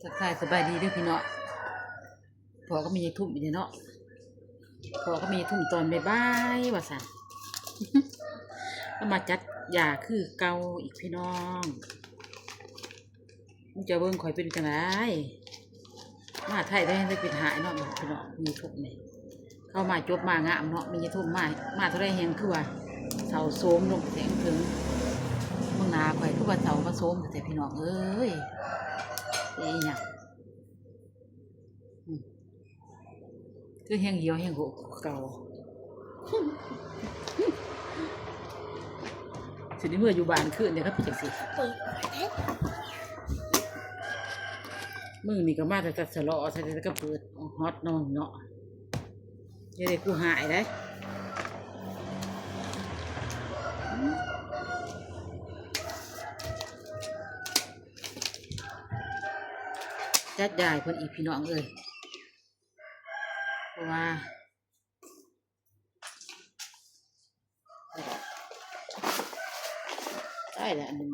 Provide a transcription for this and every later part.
ທັກທາຍສະບາຍດີເດີພີ່ນ້ອງ ພໍ້ກັບແມ່ໃຫຍ່ທຸ່ມອີກແລ້ວເນາະ ພໍ້ກັບແມ່ໃຫຍ່ທຸ່ມຕອນບ່າຍໆ ວ່າຊັ້ນ ກໍມາຈັດຢາຄືເກົ່າອີກພີ່ນ້ອງ. ເຈົ້າເບິ່ງຂ້ອຍເປັນຈັ່ງໃດ ມາໄທໄດ້ ໄດ້ເປັນຫາຍເນາະພີ່ນ້ອງ. ມີທຸກນີ້ ເຂົາມາຈົບມາງາມເນາະ ມີທຸກມາ ມາເທົ່າໃດແຮ່ງຄືວ່າເຖົ້າໂຊມລົງແທ້ເຖິງ. ເບິ່ງໜ້າຂ້ອຍຄືວ່າເຖົ້າມາໂຊມແທ້ພີ່ນ້ອງເອີຍ ເປັນອີ່ຫຍັງ ອືມ ຄືແຮ່ງຫ່ຽວແຮ່ງໂຫກກວ່າເກົ່າ. ຊິໄດ້ເມືອຢູ່ບ້ານຄືນເດ້ຄັບ ຈັ່ງຊີ້. ມຶງນີ້ກໍມາແຕ່ຕັດສະຫຼໍ່ ໃສ່ແຕ່ກະເປີດຮອດນ້ອງເນາະ ຢ່າໄດ້ກູຫາຍເດ້. ຈັດຢາໃຫ້ເພິ່ນອີກພີ່ນ້ອງເອີຍ ເພາະວ່າ ໄດ້ແລ້ວອັນໜຶ່ງ.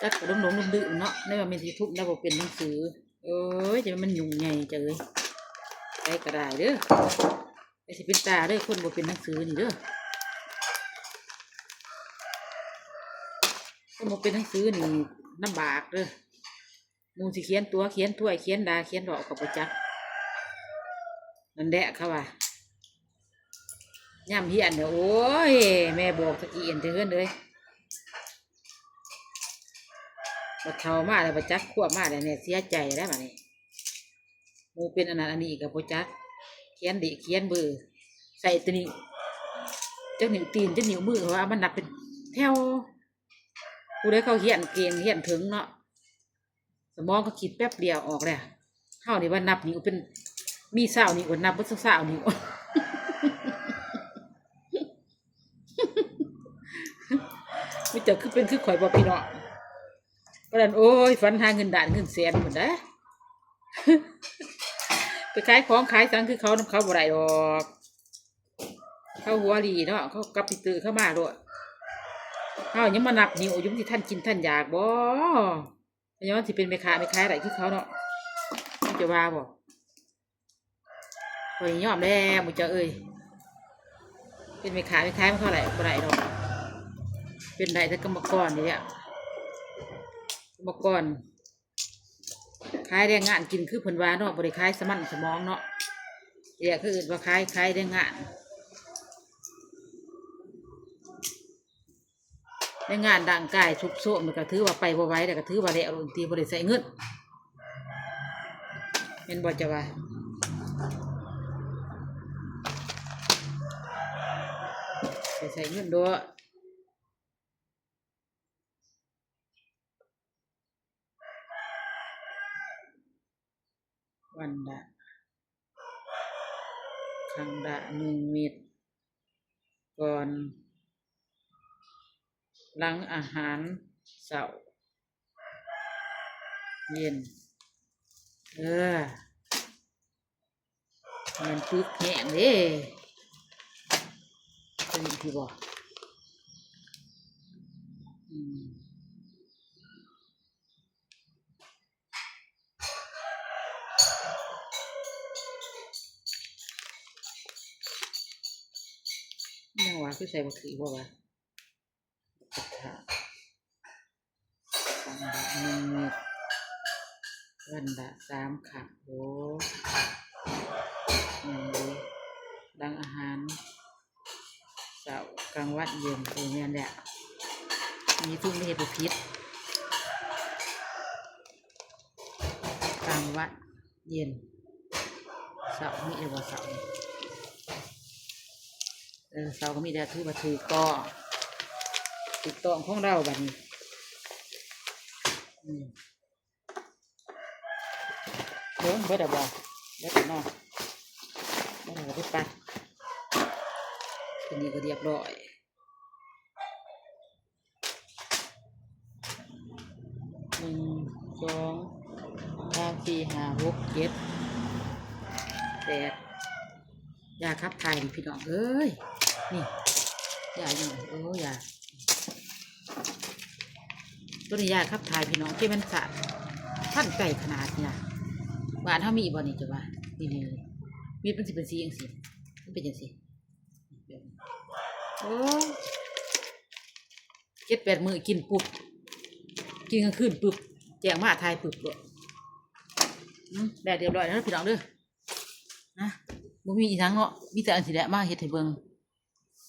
ຈັກກະຫຼົງໆລືມໆເນາະ ໃນວ່າແມ່ນຊິທຸບແລ້ວບໍ່ເປັນໜັງສື ເອີຍ ຈະແມ່ນມັນຫຍຸ້ງໃຫຍ່ເຈົ້າເອີຍ ໃຜກໍໄດ້ເດີ ຢ່າຊິເປັນຕາເດີ ຄົນບໍ່ເປັນໜັງສືນີ້ເດີ ຄົນບໍ່ເປັນໜັງສືນີ້ລຳບາກເດີ. ໝູ່ຊິຂຽນຕົວະ ຂຽນຖ້ວຍ ຂຽນດາ ຂຽນເລາະກໍບໍ່ຈັກ ນັ້ນແຫຼະເຂົາວ່າ ຍາມຮຽນນະ ໂອ້ຍ ແມ່ບອກຕະກີ້ຫັ້ນເດີເຮືອນເອີຍ ບັດເຖົ້າມາແລ້ວ ບັດຈັກຄວບມາແລ້ວ ແມ່ເສຍໃຈແລ້ວບາດນີ້. ໝູ່ເປັນອັນນັ້ນອັນນີ້ກໍບໍ່ຈັກ ຂຽນເລກຂຽນເບີ ໃສ່ແຕ່ນິ້ວ ຈັກນິ້ວຕີນ ຈັກນິ້ວມື ເຂົາວ່າມັນນັບເປັນແຖວ. ຜູ້ໃດເຂົາຮຽນເກັ່ງຮຽນເຖິງເນາະ ສະໝອງເຂົາຄິດແປັບດຽວອອກແລ້ວ ເຮົານີ້ວ່ານັບນິ້ວເປັນ ມີຊາວນິ້ວກໍນັບບໍ່ຊາວນິ້ວ ມີເຈົ້າຄືເປັນຄືຂ້ອຍບໍ່ພີ່ນ້ອງ? ປານນັ້ນ ໂອ້ຍ ຝັນຫາເງິນລ້ານເງິນແສນພຸ້ນເດ້ ໄປຂາຍຂອງຂາຍສັງຄືເຂົາ ນຳເຂົາບໍ່ໄດ້ດອກ ເຂົາຫົວດີເນາະ ເຂົາກັບຕິດຕື່ເຂົ້າມາໂລດ ເຮົາຍັງມານັບນິ້ວຢູ່ ມັນຊິທັນກິນທັນຢາກບໍ່? ຍ້ອນຊິເປັນແມ່ຄ້າແມ່ຂາຍໄດ້ຄືເຂົາເນາະ ເຈົ້າວ່າບໍ່? ຂ້ອຍຍອມແລ້ວໝູ່ເຈົ້າເອີຍ ເປັນແມ່ຄ້າແມ່ຂາຍນຳເຂົາໄດ້ບໍ່ໄດ້ດອກ ເປັນໄດ້ແຕ່ກຳມະກອນນີ້ແຫຼະ ກຳມະກອນ ຂາຍແຮງງານກິນຄືເພິ່ນວ່າເນາະ ບໍ່ໄດ້ຂາຍສະມັນສະໝອງເນາະ ເອີ ເຂົາເອີ້ນວ່າຂາຍ ຂາຍແຮງງານ ແຮງງານຮ່າງກາຍຊຸກໂຊມ ກໍຖືວ່າໄປບໍ່ໄຫວ ແລ້ວກໍຖືວ່າແລ້ວໂລດຕິ ບໍ່ໄດ້ໃຊ້ເງິນ ແມ່ນບໍ່ເຈົ້າວ່າ? ໄປໃຊ້ເງິນໂລດ. ວັນລະຄັ້ງລະໜຶ່ງເມັດ ກ່ອນ ຫຼັງອາຫານເຊົ້າ ເຢັນ ເອີ. ມັນປຶກແຮງເດ້ ເປັນຫຍັງຊິບໍ່ ອືມ ຍັງວ່າຄືໃສ່ບໍ່ຖືກບໍ່ວະ? ວັນລະໜຶ່ງເມັດ ວັນລະສາມຄັ້ງ ໂອ້ ແມ່ນເດ້ ຫຼັງອາຫານເຊົ້າ ກາງວັນ ເຢັນ ເອີ ແມ່ນແຫຼະ ມີທຸກເຮັດບໍ່ຜິດ ກາງວັນ ເຢັນ ເຊົ້າ ມີແຕ່ວ່າເຊົ້າ ເອີ ເຊົ້າກໍມີແຕ່ຖືວ່າຖືກຕ້ອງ ຖືກຕ້ອງຂອງລາວບັດນີ້ ອືມ ເບິ່ງເບິດແລ້ວບໍ່? ເບິດແລ້ວເນາະ ເບິດແລ້ວກໍໄປປັດ ທີນີ້ກໍລຽບຮ້ອຍ. ໜຶ່ງ ສອງ ສາມ ສີ່ ສີ່ ຫ້າ ຫົກ ເຈັດ ແປດ ຢາຂັບຖ່າຍນີ້ພີ່ນ້ອງເອີຍ ນີ້ ຢາຫຍັງ ໂອ້ ຢາ ໂຕນີ້ຢາຂັບຖ່າຍພີ່ນ້ອງ ເກມັນສາດ ທັນໃຈຂະໜາດນີ້ນະ ບ້ານເຮົາມີບໍ່ນີ້ ເຈົ້າວ່າ ນີ້ໆໆ ເມັດມັນຊິເປັນສີຈັ່ງຊີ້ ມັນເປັນຈັ່ງຊີ້ ໂອ້ ເຈັດແປດມື້ກິນປຸບ ກິນກາງຄືນປຶບ ແຈ້ງມາຖ່າຍປຶບໂລດ ອືມ ແລ້ວຮຽບຮ້ອຍແລ້ວເດີພີ່ນ້ອງເດີ ນະ ບໍ່ມີອີ່ຫຍັງເນາະ ມີແຕ່ອັນຊີ້ແຫຼະມາເຮັດໃຫ້ເບິ່ງ